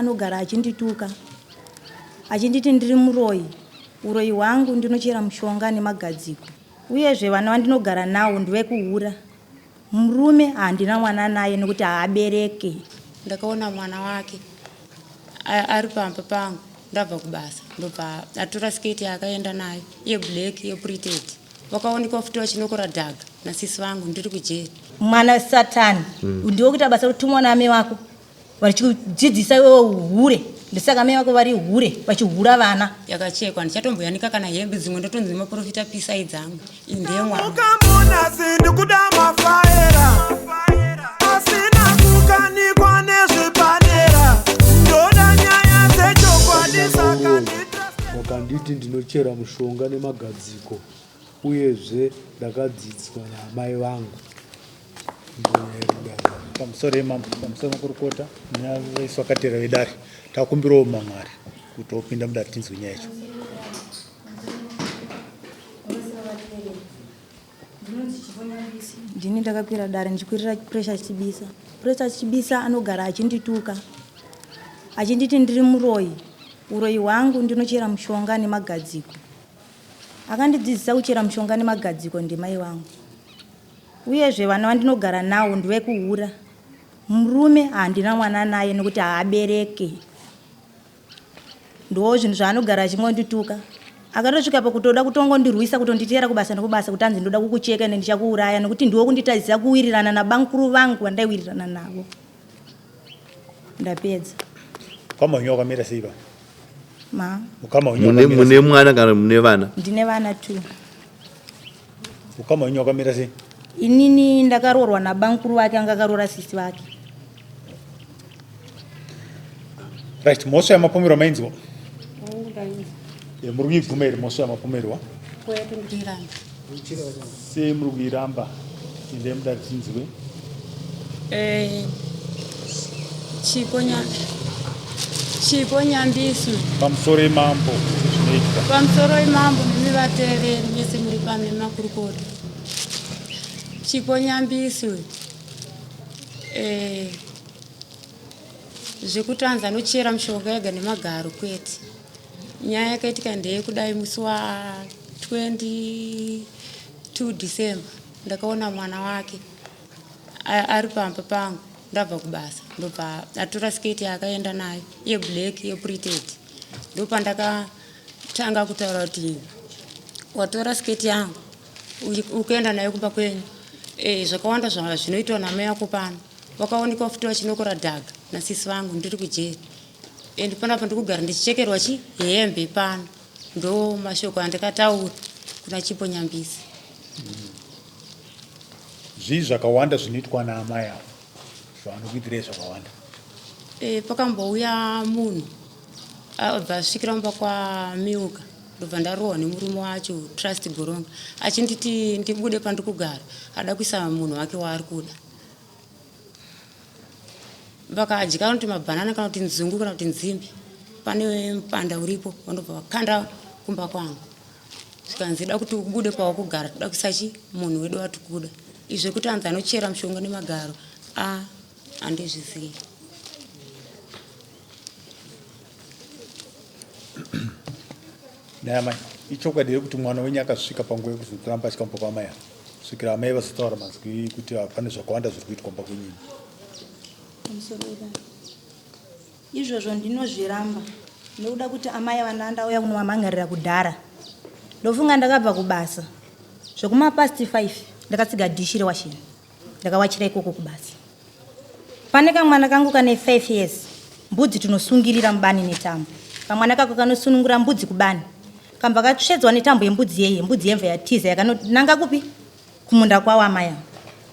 anogara achindituka achinditi ndiri muroyi. Uroyi hwangu ndinochera mushonga nemagadziko. Uyezve vana vandinogara nawo ndevekuhura. Murume handina mwana naye nekuti haabereke. Ndakaona mwana wake ari pamba pangu ndabva kubasa ndobva atora sketi yaakaenda nayo yeblack yeprinted. Vakaonekwa futi vachinokora dhaga nasisi vangu ndiri kujeri. Mwana satani ndiwe kuita basa rekutumwa naamai vako vachikudzidzisa iwewe uhure ndosaka amai vako vari hure vachihura vana. Yakachekwa ndichatomboyanika kana hembe dzimwe ndotonzi nemaprofita pisai dzangu iyi ndeyemwana. Mukamunasi ndikuda mafaera asina kukanikwa nezvipanera ndoda nyaya dzechokwadi saka nditrust Wakanditi ndinochera mushonga nemagadziko uyezve ndakadzidziswa naamai vangu. Pamusoro yemambo, pamusoro makurukota, nevaiswa vakatera vedare, takumbirawo mamwari kuti opinda mudare tinzwe nyaya yacho. Ndini ndakakwira dare ndichikwirira Precious Chibisa. Precious Chibisa anogara achindituka achinditi ndiri muroyi. Uroyi hwangu ndinochera mushonga nemagadziko. Akandidzidzisa kuchera mushonga nemagadziko ndimai vangu. Uyezve vana vandinogara nawo ndevekuhura. Murume handina mwana naye nekuti haabereke. Ndoo zvinhu zvaanogara achingondituka. Akatosvika pakutoda kutongondirwisa kutonditeera kubasa nekubasa kuti anzi ndoda kukucheka ende ndichakuuraya nekuti ndiwe kunditadzisa kuwirirana nabamkuru vangu vandaiwirirana navo. Ndapedza. Ukama hwenyu wakamira sei baba? Ma. Ukama hwenyu Mune, wakamira mune sei? mwana kana mune vana? Ndine vana two. Ukama hwenyu wakamira sei? Inini ndakaroorwa nabamkuru vake anga akaroora sisi vake. Right, mhosva yamapomerwa mainzwa? Muri kuibvuma here mhosva yamapomerwa? Sei muri kuiramba? Endai mudare tinzwe. Eh, Chipo nya Chipo Nyambisu. Pamusoro imambo zvinoitika. Pamusoro imambo nemi vateereri mese muri pano nemakurukota. Chipo Nyambisu. Eh, zvekuti anzi anochera mushonga ega nemagaro kwete. Nyaya yakaitika ndeyekudai musi wa 22 December ndakaona mwana wake ari pamba pangu ndabva kubasa ndobva atora sketi yaakaenda nayo yeblack yeprinted ndopandakatanga kutaura kuti watora sketi yangu ukuenda nayo kumba kwenyu e, zvakawanda zvinoitwa namai ako pano vakaonekwa futi vachinokora dhaga nasisi vangu ndiri kujeri and panapa ndikugara ndichichekerwa chi hembe pano ndo mashoko andikataura kuna Chipo Nyambisi. Zvii zvakawanda zvinoitwa naamai avo zvavanokuitirai zvakawanda? E, pakambouya munhu abva asvikira mumba kwaMiuka ndobva ndarohwa nemurume wacho Trust Goronga achinditi ndibude pandikugara ada kuisa munhu wake waari kuda. Vakadya kana kuti mabhanana kana kuti nzungu kana kuti nzimbe pane mupanda uripo vanobva vakanda kumba kwangu zvikanzi da kuti ubude pawakugara toda kuisa chi munhu wedu watikuda izvi zvekuti anzi anochera mushonga nemagaro a handizvizivi. Nhai amai, ichokwadi here kuti mwana wenyu akasvika panguva yekuzotora mbatya kumba kwaamai ava kusvikira amai vazotaura mazwi kuti pane zvakawanda zviri kuitwa kumba kwenyu imi? Pamusoro wevana. Izvozvo ndinozviramba nekuda kuti amai ava ndandauya kunovamhangarira kudhara. Ndofunga ndakabva kubasa zvekumapast 5 ndakatsiga dhishi rewasheni ndakawachira ikoko kubasa. Pane kamwana kangu kane 5 years mbudzi tinosungirira mubani netambo. Kamwana kako kanosunungura mbudzi kubani. Kambva katsvedzwa netambo yembudzi yeye, mbudzi yemva yatiza yakanonanga kupi? Kumunda kwawo amai ava.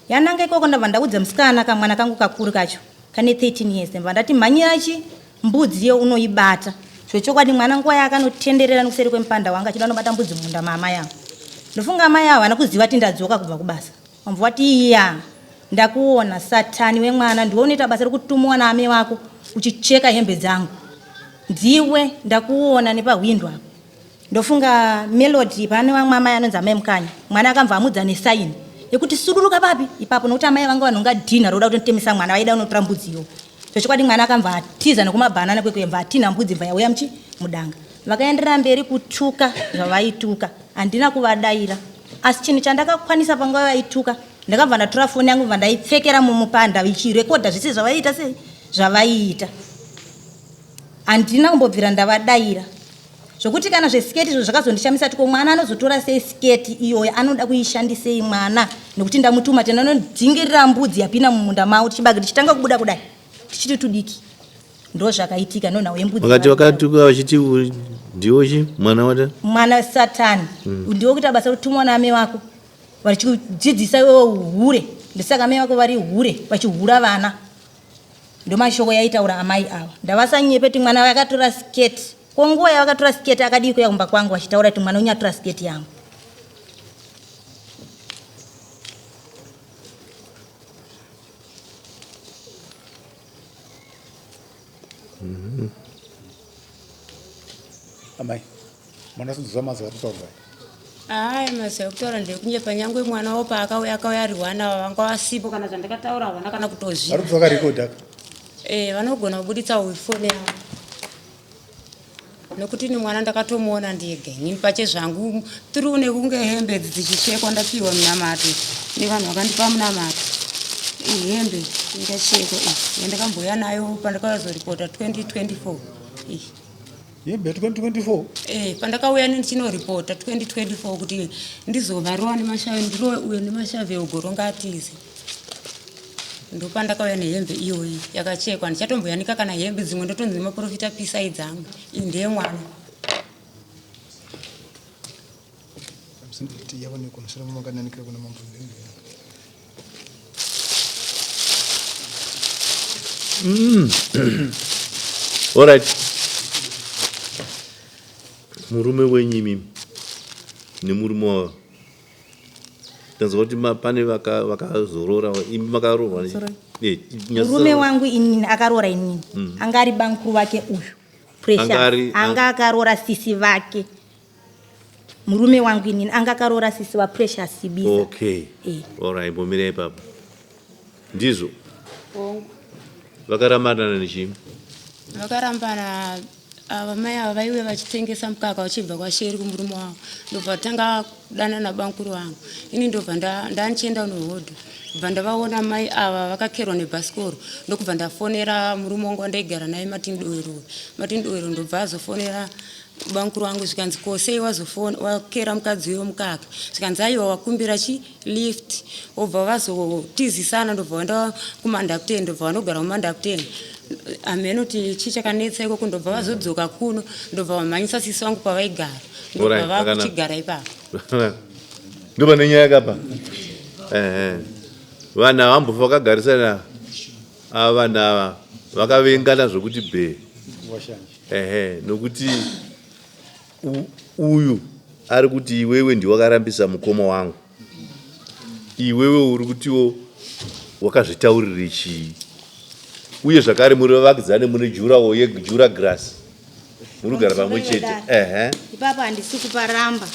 Yananga ikoko ndabva ndaudza musikana kamwana kangu kakuru kacho kane 13 years ndabva ndati mhanyira chi mbudzi iyo unoibata. Zvechokwadi mwana nguva yaakanotenderera nekuseri kwemupanda wanga achida nobata mbudzi mumunda maamai ava. Ndofunga amai ava havana kuziva kuti ndadzoka kubva kubasa. Wambva wati iya ndakuona satani wemwana ndiwe unoita basa rekutumwa naame wako uchicheka hembe dzangu ndiwe ndakuona nepahwindo apo ndofunga Melody pane vamwe amai anonzi amai Mukanya mwana akambva amudza nesaini yekuti suduruka papi ipapo nokuti amai vanga vanhonga dhinha roda kutotemesa mwana vaida unotora mbudzi iyo. Zvechokwadi mwana akambva atiza nekumabhanana kwekwe bva atinha mbudzi bva yauya muchi mudanga. Vakaenderera mberi kutuka zvavaituka. Handina kuvadaira. Asi chinhu chandakakwanisa panguva vaituka ndakabva ndatora foni yangu bva ndaipfekera mumupanda ichirekodha zvese zvavaiita sei zvavaiita. Handina kumbobvira ndavadaira. Zvokuti kana zvesiketi izvo zvakazondishamisa kuti ko mwana anozotora sei siketi iyoyo anoda kuishandisei mwana nekuti ndamutuma tena anodingirira mbudzi yapinda mumunda mavo tichibage tichitanga kubuda kudai tichiti tudiki ndozvakaitika nonhau yembudzi vakati vakatuka vachiti ndiwo chi mwana wata mwana satani mm. ndiwo kuita basa kutumwa naame wako vachikudzidzisa iwewe uhure ndosaka amai vako vari hure vachihura vana Ndomashoko yaitaura amai ava. Ndavasanyepe ti mwana vakatora skirt. Ko nguva yavakatora skirt akadii kuya kumba kwangu vachitaura ti mwana wenyu atora skirt yangu. Amai, mwana sinzwa mazwi ari kutaurwa. Hayi mazwi ekutaura ndekunyepa nyangwe mwana wo paakauya akauya ari hwana vanga vasipo kana zvandakataura havana kana kutozvi. Vari kutsvaka record aka. Eh, vanogona kubuditsa foni yavo. Nokuti ni mwana ndakatomuona ndega inini pache zvangu through nekunge hembe idzi dzichichekwa ndapiwa munamato nevanhu vakandipa munamato. Iyi hembe yakachekwa iyi yandakambouya nayo pandakazoripota 2024 iyi. Hembe 2024? Eh, pandakauya ini ndichinoripota 2024 kuti ndizovarova nemashavi ndirove uyo nemashavi egoronga atize. Ndopandakauya nehembe iyoyi yakachekwa ndichatomboyanika kana hembe dzimwe ndotonzi nemaprofita pisai dzangu iyi ndeyemwana. Alright. Murume wenyu imimi nemurume wavo Tanzwa kuti pane vakazoroora imi makaroorwa eh, murume wangu inini akaroora inini mm. anga ari bamukuru vake uyu pressure anga akaroora sisi vake murume wangu inini anga akaroora sisi vaprecious sibisa okay eh. Alright mbomira ipapo ndizvo vakarambanana nechii vakarambana Ava mai ava vaiuya vachitengesa mukaka vachibva kwaSheri kumurume wavo ndobva vatanga kudana nabamkuru vangu ini ndobva ndandichienda kunohodha bva ndavaona mai ava vakakerwa nebhasikoro ndokubva ndafonera murume wangu wandaigara naye Martin Dowero Martin Dowero ndobva azofonera bamkuru vangu zvikanzi ko sei wazofona wakera mukadzi uyo mukaka zvikanzi aiwa wakumbira chi lift wobva vazotizisana ndobva vaenda kumandakuteni ndobva vanogara kumandakuteni hameno kuti chii chakanetsa ikoko ndobva vazodzoka kuno ndobva vamhanyisa sisi vangu pavaigara ndobva vakuchigara ipapo ndopane nyaya kapa vanhu havambofa vakagarisana ava vanhu ava vakavengana zvokuti bhee ehe nokuti Uyu ari kuti iwewe ndiwe wakarambisa mukoma wangu, iwewe uri kutiwo wakazvitaurire chii? Uye zvakare muri vavakidzani mune jurawo yejura grass muri kugara pamwe chete. Ehe, ipapo handisi kuparamba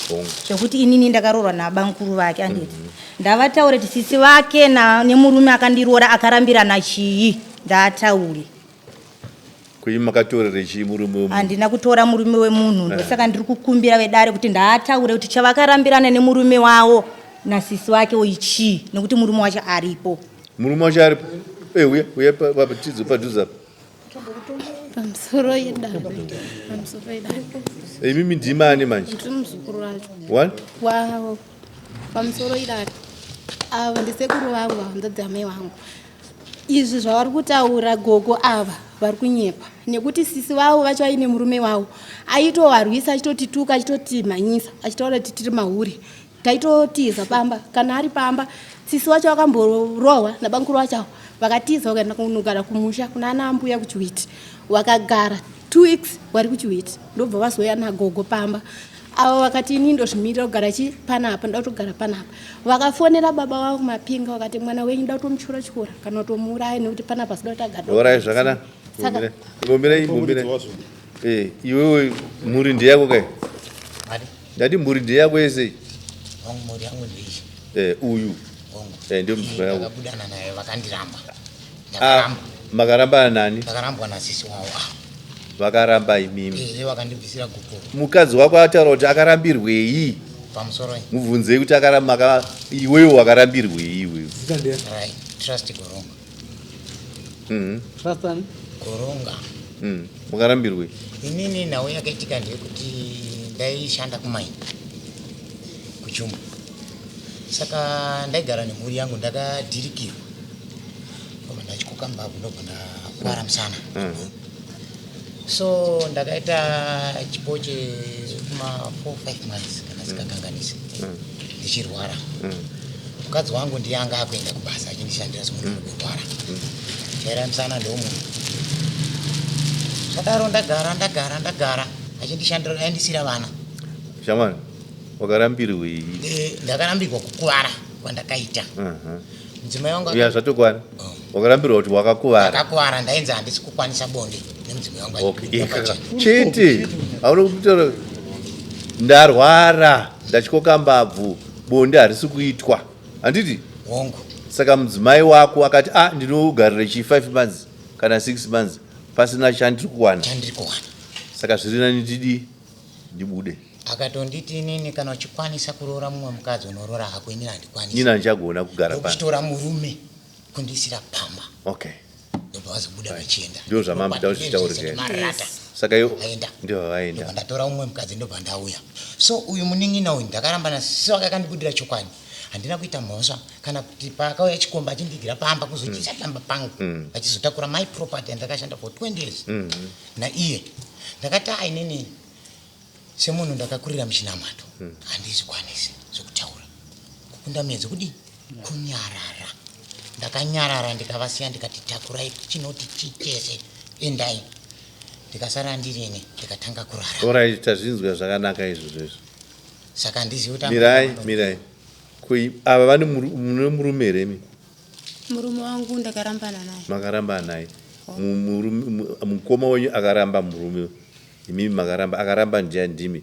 zvekuti inini ndakaroorwa nabankuru vake anditi mm -hmm. ndavataure kuti sisi vake nemurume akandiroora akarambirana chii ndaataure Kwenyu makatorere chii murume wemunhu? Handina kutora murume wemunhu eh. ndosaka ndiri kukumbira vedare kuti ndaataure kuti chavakarambirana nemurume wavo nasisi wake oichii nekuti murume wacho aripo. Murume wacho aripo? Eh, uya uya tidzo padhuze apa. Pamusoro yedare. Pamusoro yedare. Eh, imimi ndimani manje? Ndiri muzukuru wacho. What? Wavo. Pamusoro yedare. Ava ndisekuru vangu hanzvadzi amai vangu. Izvi zvavari kutaura gogo ava vari kunyepa nekuti sisi vavo vacho vaine murume wavo aitovarwisa achitotituka achitotimhanyisa achitaura kuti tiri mahure taitotiza pamba kana ari pamba sisi wacho vakamborohwa nabamukuru wacho avo vakatiza vakaenda kunogara kumusha kuna ana ambuya kuchiwiti vakagara two weeks vari kuchiwiti ndobva vazouya nagogo pamba avo vakati ini ndozvimirira kugara chi panapa ndoda kutogara panapa vakafonera baba vavo mapinga vakati mwana wenyu ndoda kutomutyora tyora kana kutomuuraya nekuti panapa sida kuti agara orai zvakanaka Saka- mbomirai mbomirai Eh, iwewe mhuri ndeyako kai ndati mhuri ndeyako yese Wangu mhuri yangu ndeiyi. Eh, uyu Hongu. Eh, ndiyo mudzimai wako Ndakabudana naye vakandiramba. Ah, Ndakaramba. Makarambana nani? Ndakarambwa nasisi wavo ava. Vakaramba imimi. Ehe, vakandibvisira gupuro. Mukadzi wako ataura kuti akarambirwei? Pamusoro. Mubvunzei kuti akaramba iwewe wakarambirwei iwewe? Zita ndiani? Right. Trust Goronga. Trust ani? Goronga. Wakarambirwei? Inini nhau yakaitika ndeyekuti ndaishanda kumaini kuchumba. Saka ndaigara nemhuri yangu ndakadhirikirwa. Ndobva ndachikoka mbabvu ndobva ndakuvara musana. So ndakaita chipo chekuma 4-5 months kana sikakanganisi ndichirwara. Mukadzi wangu ndiye anga akuenda kubasa achindishandira semunhu ari kurwara. Chaira musana ndomunhu. Zvadaro ndagara ndagara ndagara achindishandira aindisira vana. Shamwari, wakarambirwei? Ndakarambirwa kukuvara kwandakaita. Mudzimai wangu Ya zvatokwana. Wakarambirwa kuti wakakuvara. Ndakakuvara, ndainzi handisi kukwanisa bonde nemudzimai wangu. Okay. Chete. Hauna kutaura ndarwara, ndatyoka mbabvu, bonde harisi kuitwa. Handiti? Hongu. Saka mudzimai wako akati ah ndinogarira chi 5 months kana 6 months pasina chandiri kuwana. Chandiri kuwana. Saka zviri nani ndidi ndibude. Akatonditi inini kana uchikwanisa kuroora mumwe mukadzi unoroora hako, inini handikwanisi. Inini handichagona kugara pano. Ndokuchitora murume kundisira pamba. Okay. Ndobva vazobuda vachienda. Ndizvo zvamambo taura zvichitaura. Marata. Saka iwo Vaenda. ndibva vaenda. Ndobva ndatora umwe mukadzi ndobva ndauya. So uyu munin'ina uyu ndakaramba nasisi wake akandibudira chokwadi. Handina kuita mhosva kana kuti paakauya chikomba achindigira pamba kuzochisa pamba pangu achizotakura my property yandakashanda for 20 years naiye. Ndakati ah inini semunhu ndakakurira muchinamato handizvikwanisi zvekutaura kukunda miedzo kudii kunyarara. Ndakanyarara ndikavasiya ndikati takurai chinoti chichese endai. Ndikasara ndirini ndikatanga kurara. Alright, tazvinzwa zvakanaka izvozvo izvo. Saka handizivi kuti Mirai, mirai. Ko ava vane mune murume here imi? Murume wangu ndakarambana naye. Makarambana naye. Mukoma wenyu akaramba murume. Imimi makaramba, akaramba ndiani ndimi?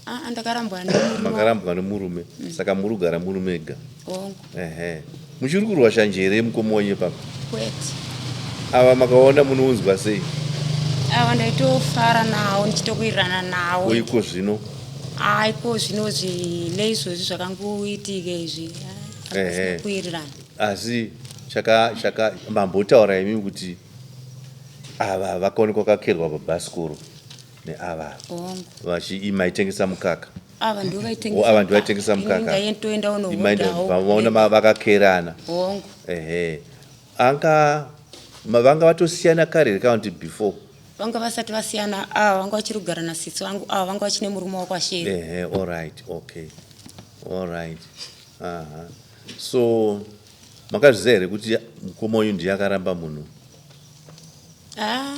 Ah, ndakarambwa nemurume. Makarambwa nemurume. Saka muri kugara muri mega. Hongu. Ehe. Muchiri kurwa shanje here mukoma wenyu papa? Kwete. Ava makaona munounzwa sei? Ava ndaitofara nawo ndichitokuwirirana nawo. Ko iko zvino? Ah, iko zvino neizvozvi zvakangoitika izvi. Ehe. Kuwirirana. Asi chaka chaka mambotaura imimi kuti ava vakaonekwa vakakerwa pabhasikoro neava Hongu. vachi maitengesa mukaka. Ava ndivo vaitengesa. Ava ndivo vaitengesa mukaka. Ndaitoenda Imaenda unohodhawo. vaona vakakerana. Hongu. Ehe. Anga vanga vatosiyana kare here kana kuti before? Vanga vasati vasiyana, ava vanga vachiri kugara nasisi vangu, ava vanga vachine murume wakwasheri. Ehe, all right, okay. All right. Aha. So makazviziva here kuti mukoma uyu ndiye akaramba munhu? Ah,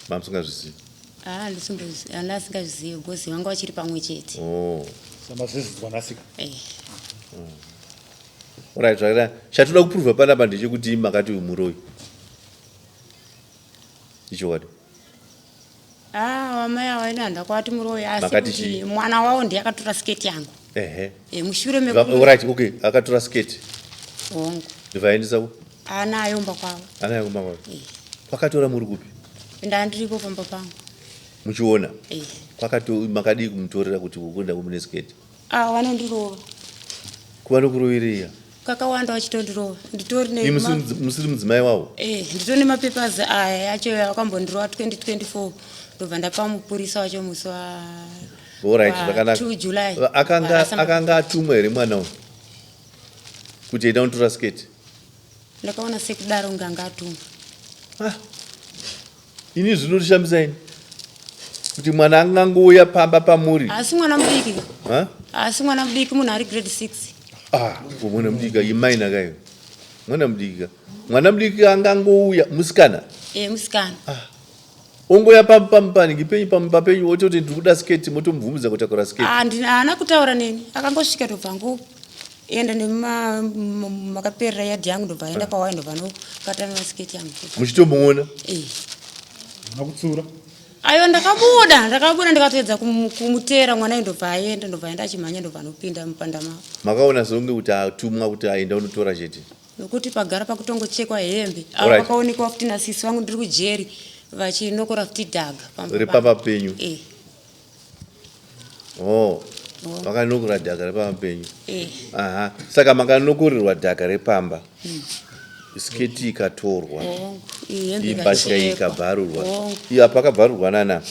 Mamusingazvizivi? ah, handina asingazvizivi because vanga vachiri pamwe chete. Oh. Samazvizidzwa nhasika. Eh. All right, zvakanaka. Chatoda kuprova panapa ndechekuti makati uyu muroyi. Ichokwadi. Ah, vamai ava ini handakwati muroyi asi Makati kuti chii? mwana wavo ndiye akatora siketi yangu. Ehe. Mushure All right, okay. Akatora sketi. Hongu. Ndobva ku? Anayo kumba kwavo. Anayo kumba kwavo. Eh. Kwakatora muri kupi? Ndandiripo pamba pangu. Muchiona? Eh. Kwakato makadii kumutorera kuti ukuenda kumune sketi? Ah, vanondirova. Kuva nokuroverera. Kakawanda vachitondirova. Nditori ne Imi musiri mudzimai wavo? Eh, nditori nemapepers aya acho akambondirova 2024. Ndobva ndapa mupurisa wacho musi wa All right, zvakanaka. 2 July. Akanga atumwa here mwana uyu? Kuti enda unotora sketi? Ndakaona sekudaro kunge anga atumwa. Ah. Ini zvinotishambisa ini. Kuti mwana angangouya pamba pamuri. Asi mwana mudiki. Ha? Asi mwana mudiki munhu ari grade 6. Ah, mwana mudiki imaina kayo. Mwana mudiki. Mwana mudiki angangouya musikana. Eh, musikana. Ah. Ongoya pampaniki penyu pamba penyu ototi ndiri kuda sketi motomubvumidza kutakura sketi. Ah, haana kutaura neni. Akangosvika tobva ngoenda nemakaperera yadhi yangu ndobva aenda pawai ndobva nokata masiketi yangu. Muchitomuona? Eh. Hauna kutsura? Aiwa, ndakabuda ndikatoedza kumuteera mwana uyu ndobva aenda ndobva aenda achimhanya ndobva anopinda mupanda mavo. Makaona sekunge kuti atumwa kuti aenda unotora chete. Nokuti pagara pakutongochekwa hembe. Ava vakaonekwa futi nasisi vangu ndiri kujeri vachinokora futi dhaga pamba repamba penyu. Eh. Oh. Vakanokora dhaka repamba penyu. Eh. Aha. Saka makanokorerwa dhaka repamba. Sketi ikatorwa. Hongu. Iyi hembe Imbatya ikachekwa. ikabvarurwa. Hongu. Iyo apa pakabvarurwa nana.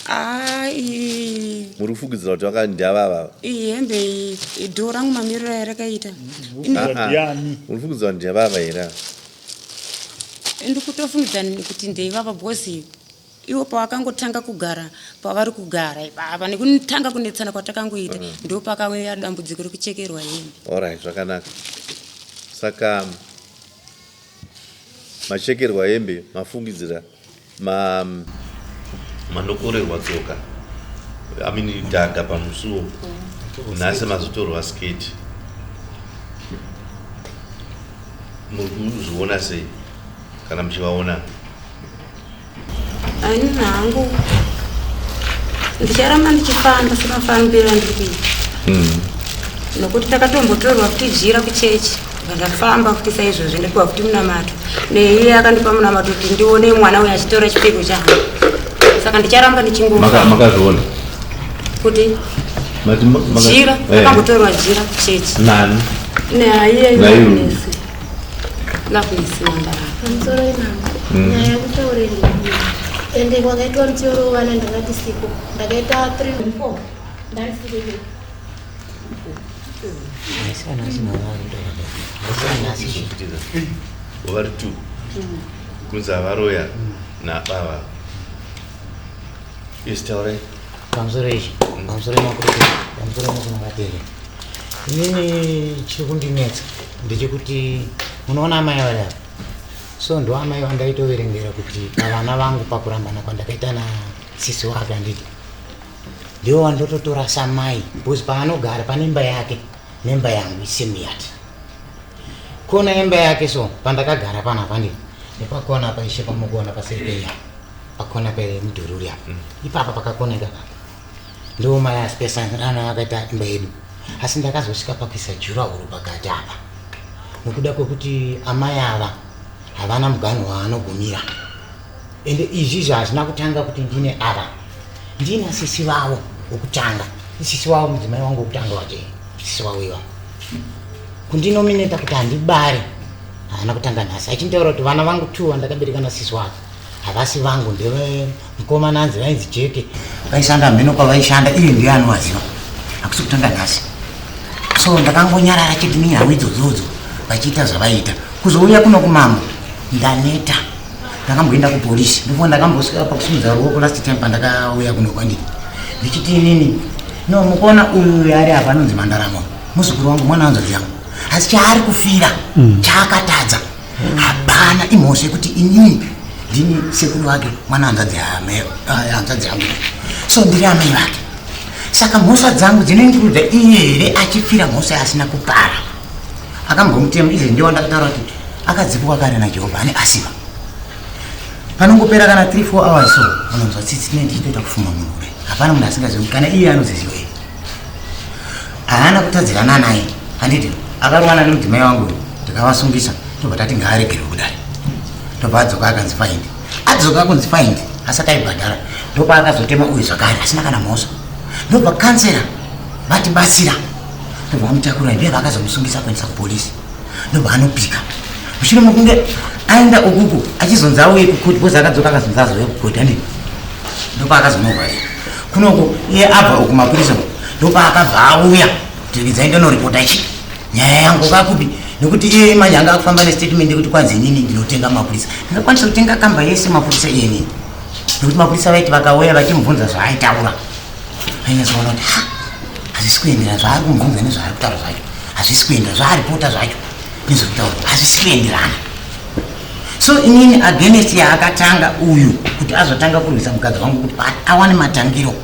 Ah, iyi Muri kufungidzira kuti vakandavava. iyi hembe iyi idhoo rangu mamiriro ayarakaita. Ndiani? Muri kufungidzira kuti ndavava here? Ndikutofungidza kuti ndeivava because ivo pavakangotanga kugara pavari kugara ipapa nekutanga kunetsana kwatakangoita ndo pakauya dambudziko rekuchekerwa hembe. Alright, zvakanaka. Saka machekerwa hembe, mafungidzira, ma manokorerwa tsoka. I mean dhaga pamusuwo. Nhasi mazotorwa sketi. Muri kuzviona sei kana muchivaona? Ini hangu ndicharamba ndichifamba semafambiro andiri kuita nokuti takatombotorwa futi jira kuchechi ndafamba futi saizvozvo ndapiwa futi munamato neiye akandipa munamato kuti ndione mwana uyu achitora chipfeko changu saka ndicharamba ndichingofamba Makazviona? kuti Mati jira takambotorwa jira kuchechi Nani? naiye Naiye. Loveness Loveness Mandarava. Pamusoro imambo nyaya yekutaura iri ende kwakaitwa muteuro wana ndakati siko ndakaita 3 4 ndarisiko ikoko. Vari two. Kunzi avaroya nababa. Yes, taurai. Pamusoro izvi, pamusoro makurukota, pamusoro makunavateri. Inini chiri kundinetsa ndechekuti munoona amai vari apa. So ndo amai vandaitoverengera kuti pavana vangu pakurambana kwandakaita nasisi wake handiti. Ndivo vandototora samai because paanogara pane imba yake nemba yangu isame yati. Kona imba yake so pandakagara panapa handiti. Nepakona apa ishe pamukuona paseri peya. Pakona pemudhuri uri apa. Ipapa pakakona ikaka. Ndo mai asipesana akaita imba yedu. Asi ndakazosvika pakuisa jurahoro pakati apa. Nokuda kwekuti amai ava havana muganhu waanogumira. Ende izvizvi hazvina kutanga kuti ndine ava. Ndina sisi vavo wokutanga. Sisi wavo mudzimai wangu wokutanga wacho. Sisi wavo ivavo. Kundinomineta kuti handibare haana kutanga nhasi. Achintaura kuti vana vangu two vandakabereka nasisi wake havasi vangu ndeve mukomana anzi vainzi Jeke. Vaishanda mheno kwavaishanda iye ndiye anovaziva. Hakusi kutanga nhasi. So ndakangonyarara chete nenhau idzodzodzo vachiita zvavaiita. Kuzouya kuno kumambo ndaneta. Ndakamboenda kupolisi. Ndipo ndakambosvika pakusimudza ruoko last time pandakauya kuno kwandiri. Ndichiti inini no mukuona uyu ari apa anonzi Mandaramo. Muzukuru wangu mwana wanzvadzi yangu. Asi chaari kufira chaakatadza hapana imhosva yekuti inini ndini sekuru vake mwana hanzvadzi hanzvadzi yangu. So ndiri amai vake. Saka mhosva dzangu dzinoinkurudza iye here achifira mhosva yaasina kupara. Akambomutema izvi ndiwo ndakataura kuti akadzipwa kare naJehovha ane asima. Panongopera kana 3 4 hours so unonzwa tsitsi tinenge tichitoita kufuma munhu kudai. Hapana munhu asingazivi kana iye anoziziwa iye. Haana kutadzirana naye handiti akarowana nemudzimai wangu ndikavasungisa tobva tati ngaaregerwe kudai. Tobva adzoka akanzi find. Adzoka akunzi find asati aibhadhara ndopaakazotema uyu zvakare asina kana mhosva. Ndobva kansera vatibatsira ndobva vamutakura ndiye vakazomusungisa kuendesa kupolisi ndobva anopika mushure mekunge aenda ukuku achizonzi auye kukoti because akadzoka akazonzi azouya kukoti handiti ndopaakazonovharira kunoko iye abva uku mapurisa ndopaakabva auya kuti regai ndonoripota ichi nyaya yangu kakupi nekuti iye manje anga akufamba nestatement yekuti kwanzi inini ndinotenga mapurisa ndingakwanisa kutenga kamba yese mapurisa iye nini nekuti mapurisa vaiti vakauya vachimubvunza zvaaitaura ainyatsoona kuti ha hazvisi kuenderana zvaari kumubvunza nezvaari kutaura zvacho hazvisi kuenderana zvaaripota zvacho nezvekutaura hazvisi kuenderana. So inini against yaakatanga uyu kuti azotanga kurwisa mukadzi wangu kuti awane matangiro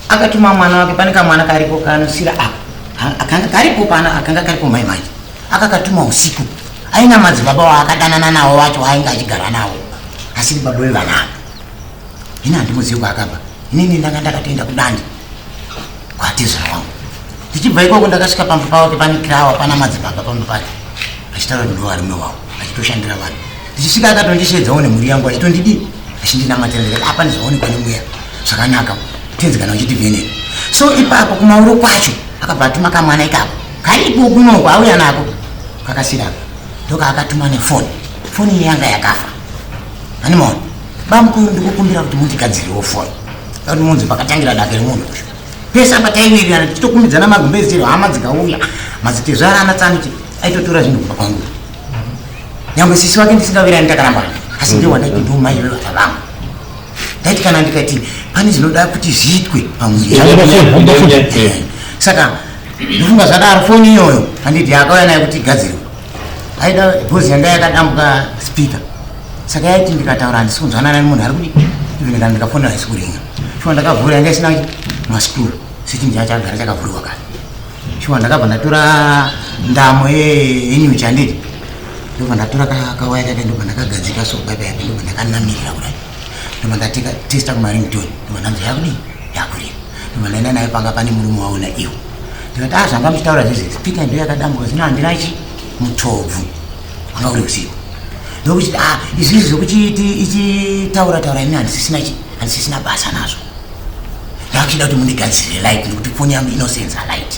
akatuma mwana wake pane kamwana karipo kanosira apa akanga karipo pana akanga karipo mai manje akakatuma usiku aina madzibaba waakadanana nawo wacho waainge achigara nawo asiri baba vevana ava. Ini handimuzivi kwaakabva. Inini ndanga ndakatoenda kudande kwatezvara wangu. Ndichibva ikoko ndakasvika pamba pake pane kirawa pana madzibaba pamba pake. Achitaura kuti ndovarume wavo achitoshandira vanhu. Ndichisvika akatondisheedzawo nemhuri yangu achitondidii achindinamatira ndikati apa ndizvaonekwa nemweya zvakanaka tenzi kana uchitivheneka. So ipapo kumauro kwacho akabva atuma kamwana ikako karipo kunoko auya nako kakasirako ndokaakatuma nefoni foni iyi yanga yakafa animaona bamukuru ndikukumbira kuti mundigadzirewo foni kuti munzi pakatangira dake remunhu uyu pese apa taiwirirana tichitokumbidzana magumbezi chero hama dzikauya madzitezvara ana tsanuchi aitotora zvinhu kubva kwangu nyangwe sisi wake ndisingawirani takarambana asi ndiye wandaiti ndiwo mai vevana vangu ndaiti kana ndikati pane zvinoda kuti zviitwe pamuviri saka ndofunga zvadaro foni iyoyo handiti akauya nayo kuti igadzirwe aida bhozi yanga yakadambuka speaker saka yaiti ndikataura handisi kunzwanana nemunhu ari kudi even kana ndikafonera haisi kuringa shuwa ndakavhura yanga isina maskuru sechinhu chacho chakagara chakavhurwa kare shuwa ndakabva ndatora ndamo yenyuchi handiti ndobva ndatora kawaya kake ndobva ndakagadzika so baiba yake ndobva ndakanamirira kudai ndobva ndatesta kumaringtone ndobva ndanzi yakudii yakurira ndobva ndaenda nayo panga pane murume waona iwo ndikati a ah, zvanga muchitaura zvese spika ndo yakadambuka zvino handina chi mutobvu wanga uri usiku ndokuchiti a ah, izvizvi zvekuchiti ichitaura taura ini handisisina chi handisisina basa nazvo ndakuchida kuti mundigadzirire light nekuti foni yangu inosenza light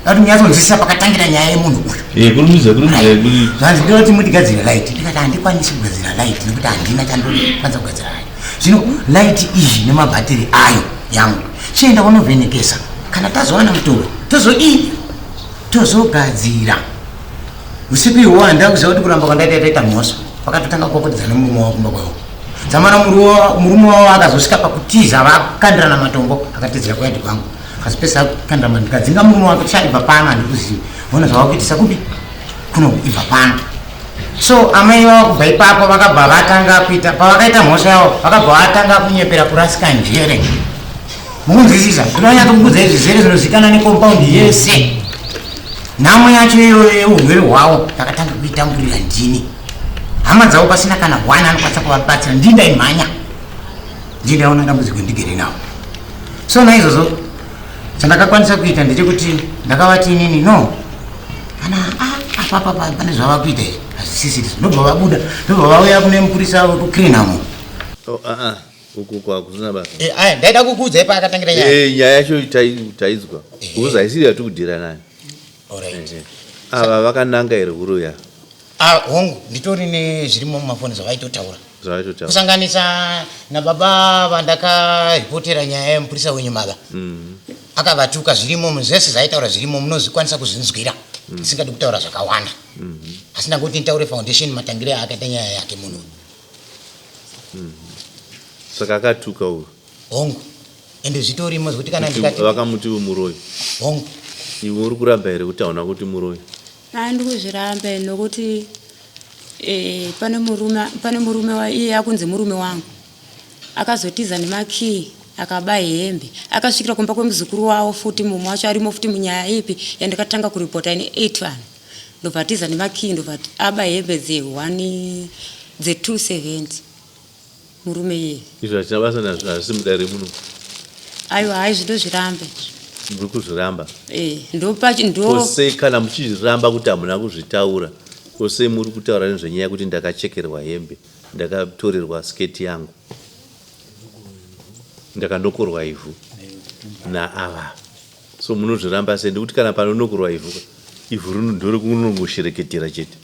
ndakuti munyatsonzwisisa pakatangira nyaya yemunhu uyu eh, kurumidza kurumidza zvanzi ndinoti mundigadzirire light ndikati handikwanisi kugadzira light nekuti handina chandokwanisa kugadzira light zvino light iyi nemabhatiri ayo yangu chienda unovhenekesa kana tazowana mutoro tozodii tozogadzira usiku ihwo handina kuziva kuti kuramba kwandaita taita mhosva vakatotanga kukokodzana nemurume wavo kumba kwavo dzamara murume wavo akazosvika pakutiza vakandirana matombo akatizira kuyadhi kwangu akazopesa akandira matombo ndikadzinga murume wake kuti ibva pano handikuzivi vona zvavakuitisa kupi kuno ibva pano so amai vavo kubva ipapo vakabva vatanga kuita pavakaita mhosva yavo vakabva vatanga kunyepera kurasika njere mukunzwisisa ndinonyatso kukudza izvi zvere zvinozikanwa necompound yese nhamo yacho iyoyo yeurwere hwavo ndakatanga kuitamburira ndini hama dzavo pasina kana hwana anokwanisa kuvabatsira ndii ndaimhanya ndii ndaiona dambudziko ndigere navo so naizvozvo chandakakwanisa kuita ndechekuti ndakavati inini no kana ah, apapa pane zvava kuita izvi hazvisisiri ndobva vabuda ndobva vauya kune mupurisa wekucrinamo oh, ah, ah. Uku kwakusina basa. Eh, aya ndaida kukuudza ipa akatangira nyaya. Eh, nyaya yacho taidzwa. Eh. Kuza haisiri yatikudhira nayo. Alright. Eh, eh. Ava vakananga here huruya? Ah, hongu, nditori nezvirimo mumafoni zvavaitotaura. Zvavaitotaura. Kusanganisa nababa vandakaripotera nyaya yemupurisa wenyu mava. Akavatuka zvirimo zvese zvaitaura zvirimo munozvikwanisa kuzvinzwira. Ndisingadi kutaura zvakawanda. Asi ndangoti nditaure foundation matangire aakaita nyaya yake munhu. Saka akatuka uyu. Hongu. Ende zvitorimo zvekuti kana ndikati vakamuti muroyi. Hongu. Iwe uri kuramba here kuti hauna kuti muroyi? Haa ndikuzviramba nokuti eh, pane murume pane murume wa iye akunzi murume wangu akazotiza nemakii akaba hembe akasvikira kumba kwemuzukuru wavo futi mumwe wacho arimo futi munyaya ipi yandakatanga kuripota ine 8 vanhu ndobva atiza nemakii ndobva aba hembe dze 1 dze 270 murume iyeye. Izvo hazvina basa nazvo hazvisi mudare muno. Aiwa hayi zvindozvirambe. Muri kuzviramba. Eh, ndopachi ndo Kose kana muchizviramba kuti hamuna kuzvitaura kose muri kutaura nezvenyaya yekuti ndakachekerwa hembe ndakatorerwa skirt yangu ndakanokorwa ivhu naava So munozviramba sei nekuti kana panonokorwa ivhu ivhu rino ndorekunongoshereketera chete.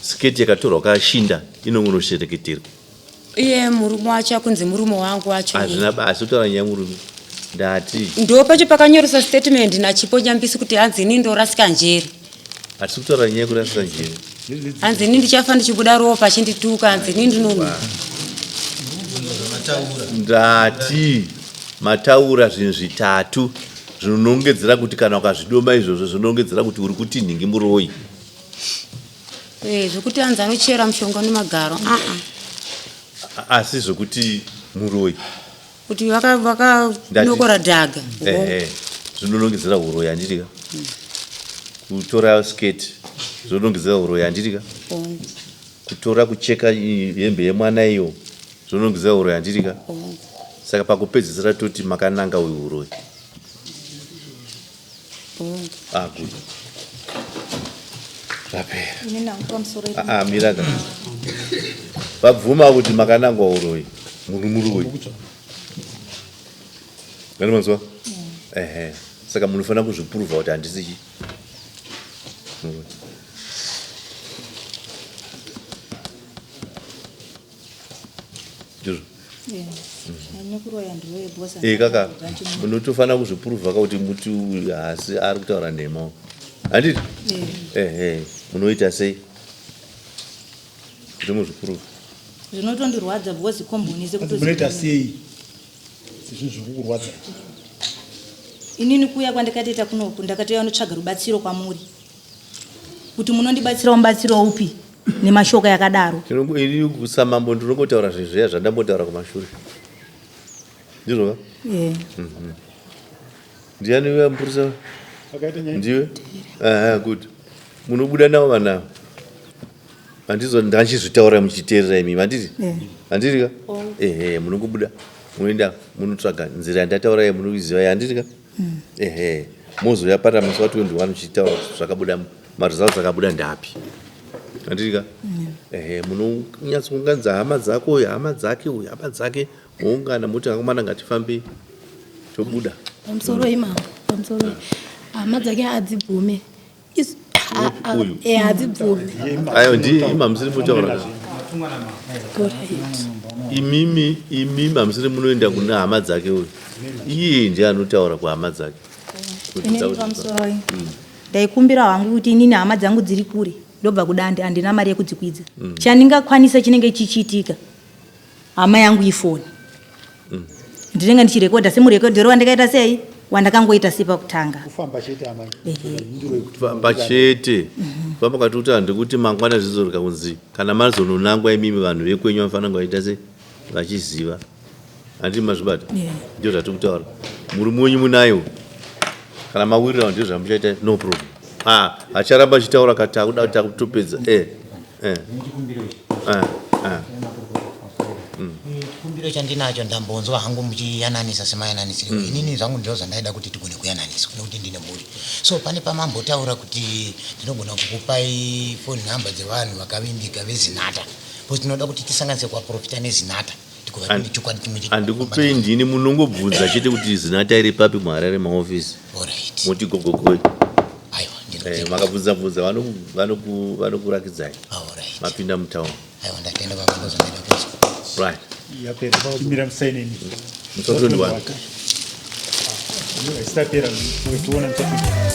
Siketi yakatorwa kashinda inongonoshereketerwa. Iye murume wacho akunzi murume wangu wacho. Hazvina basa kutaura nyaya murume. Ndati. Ndo pacho pakanyoresa statement naChipo Nyambisi kuti hanzi ini ndorasika njere. Hatisi kutaura nyaya yekurasika njere. Hanzi ini ndichafa ndichibuda ropa achindituka hanzi ini ndino. Ndati mataura zvinhu zvitatu zvinonongedzera kuti kana ukazvidoma izvozvo zvinonongedzera kuti uri kuti nhingi muroyi. Eh, zvekuti hanzi anochera mushonga nemagaro aa. Ah, Asi zvekuti muroyi. Kuti vakanokora dhaga. Ehe. Zvinonongedzera huroyi handiti ka? Kutora skirt zvinonongedzera huroyi handiti ka? Kutora kucheka hembe yemwana iyo zvinonongedzera huroyi handiti ka? Saka pakupedzisira toti makananga uyu huroyi. Ah, good. Zvapera. Ini nangu pamusoro Ah, ah, mira ka. Vabvuma kuti makanangwa uroyi. Muri muroyi. Ngani manzwa? Ehe. Saka munofanira kuzviprova kuti handisi chi. Muroyi. Ndizvo. Eh, Eh kaka munotofanira kuzviprova ka kuti muti uyu haasi ari kutaura nhema. Handiti? Ehe. Munoita sei? Kuti muzviprova. Zvinotondirwadza because komboni Munoita sei sezvinhu zviri kukurwadza? Inini kuuya kwandakatoita kunoku ndakatouya notsvaga rubatsiro kwamuri kuti munondibatsirawo mubatsiro upi nemashoko yakadaro. Ini samambo ndinongotaura zvinhu zviya zvandambotaura kumashure. Ndizvo ka? Eh. Ndiani uya mupurisa? Akaita nyaya. Ndiwe? Aha, good. Munobuda navo vana ava. Handizo ndachizvitaura muchiteerera imi, handiti? Eh. Handiti ka? Ehe, munongobuda munoenda munotsvaga nzira yandataura iyi munoiziva iyi, handiti ka? Ehe, mozouya para musi wa 21 muchitaura kuti zvakabuda maresults akabuda ndapi. Handiti ka? Ehe, munonyatsounganidza hama dzako uyu, hama dzake uyu, hama dzake, moungana moti akomana ngatifambei tobuda. Pamusoro imambo, pamusoro hama dzake hadzibvume. Uyu. Eh, hadzibvume. Ayo ndi imi hamusiri mutaura. Alright. Imimi imimi hamusiri munoenda kuna hama dzake uyu. Iye ndiye anotaura kuhama dzake. Kuti Inini dzakuti- pamusoro iyi ndaikumbira hangu kuti inini hama dzangu dziri kure ndobva kudande handina mari yekudzikwidza chandingakwanisa chinenge chichiitika hama yangu ifoni ndinenge ndichirekodha semurekodhero wandakaita sei wandakangoita sei pakutanga. Kufamba chete amai. Ehe. Mhinduro yekuti Kufamba chete. Famba kwati kuti handikuti mangwana zvizorega kunzi kana mazononangwa imimi vanhu vekwenyu vanofanira kunge vachiita sei vachiziva. Handiti mazvibata? Yeah. Ndizvo zvatiri kutaura. Murume wenyu munayo. Kana mawirirana ndizvo zvamuchaita no problem. Ah, acharamba achitaura kati takuda takutopedza. Eh. Eh. Eh. Eh. Chikumbiro chandinacho ndambonzwa hangu muchiyananisa semayananisiro. Inini zvangu ndizvo zvandaida kuti tigone kuyananiswa nekuti ndine mhuri. So pane pamambotaura kuti ndinogona kukupai phone number dzevanhu vakavimbika veZinata. Because tinoda kuti tisanganise kuvaprofita neZinata. Tigova tine chokwadi chimwe chete. Handikupei ndini munongobvunza chete kuti Zinata iri papi muHarare maofisi. Alright. Moti gogogoi. Aiwa, Eh, ndinotenda. makabvunza bvunza vanokurakidzai. Alright. Mapinda mutown. Aiwa, ndatenda baba ndozvandaida kunzwa. Right. Yapera. Chimira musaineni. Musi wa 21. Isitapera. Tiona muchapinda.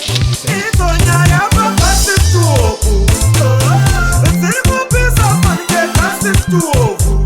Idzo nyaya papasituoku dziri kupisa fanike kasituoku.